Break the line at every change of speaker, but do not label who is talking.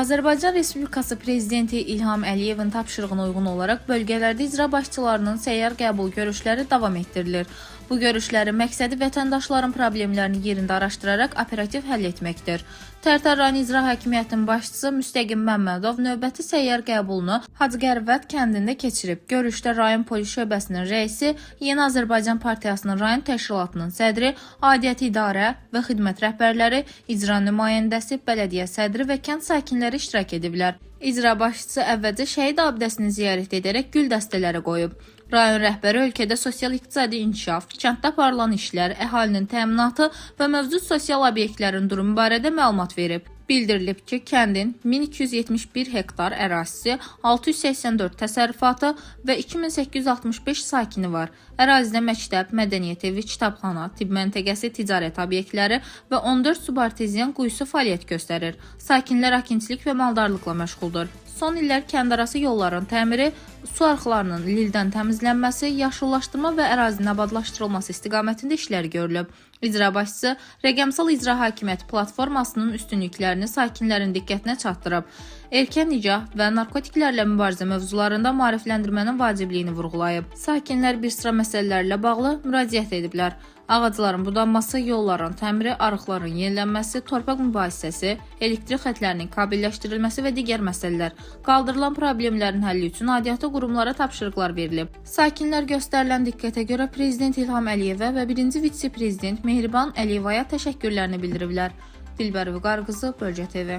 Azərbaycan Respublikası Prezidenti İlham Əliyevin tapşırığına uyğun olaraq bölgələrdə icra başçılarının səyyar qəbul görüşləri davam etdirilir. Bu görüşlərin məqsədi vətəndaşların problemlərini yerində araşdıraraq operativ həll etməkdir. Tərtər rayon İcra Hakimiyyətinin başçısı Müstəqim Məmmədov növbəti səyyar qəbulunu Hacıqərvəd kəndində keçirib. Görüşdə rayon polis şöbəsinin rəisi, Yeni Azərbaycan Partiyasının rayon təşkilatının sədri, aidiyyəti idarə və xidmət rəhbərləri, icra nümayəndəsi, bələdiyyə sədri və kənd sakinləri iştirak ediblər. İcra başçısı əvvəlcə şəhid abidəsini ziyarət edərək gül dəstələri qoyub. Rayon rəhbəri ölkədə sosial-iqtisadi inkişaf, kənddə aparılan işlər, əhalinin təminatı və mövcud sosial obyektlərin durumu barədə məlumat verib. Bildirilib ki, kəndin 1271 hektar ərazisi, 684 təsərrüfatı və 2865 sakini var. Ərazidə məktəb, mədəniyyət evi, kitabxana, tibb məntəqəsi, ticarət obyektləri və 14 subartezian quyusu fəaliyyət göstərir. Sakinlər əkinçilik və maldarlıqla məşğuldur. Son illər kəndarası yolların təmiri, su arxlarının lildən təmizlənməsi, yaşıllaşdırma və ərazinin abadlaşdırılması istiqamətində işlər görülüb. İcra başçısı rəqəmsal icra hakimiyyəti platformasının üstünlüklərini sakinlərin diqqətinə çatdırıb. Erkən nikah və narkotiklərlə mübarizə mövzularında maarifləndirmənin vacibliyini vurğulayıb. Sakinlər bir sıra məsələlərlə bağlı müraciət ediblər. Ağacların budanması, yolların təmiri, arıxların yenilənməsi, torpaq mübahisəsi, elektrik xətlərinin kabelləşdirilməsi və digər məsələlər. Qaldırılan problemlərin həlli üçün aidiyyatı qurumlara tapşırıqlar verilib. Sakinlər göstərilən diqqətə görə Prezident İlham Əliyevə və birinci vitse-prezident Mehriban Əliyevaya təşəkkürlərini bildiriblər. Dilbər Vüqar qızı, Bölgə TV.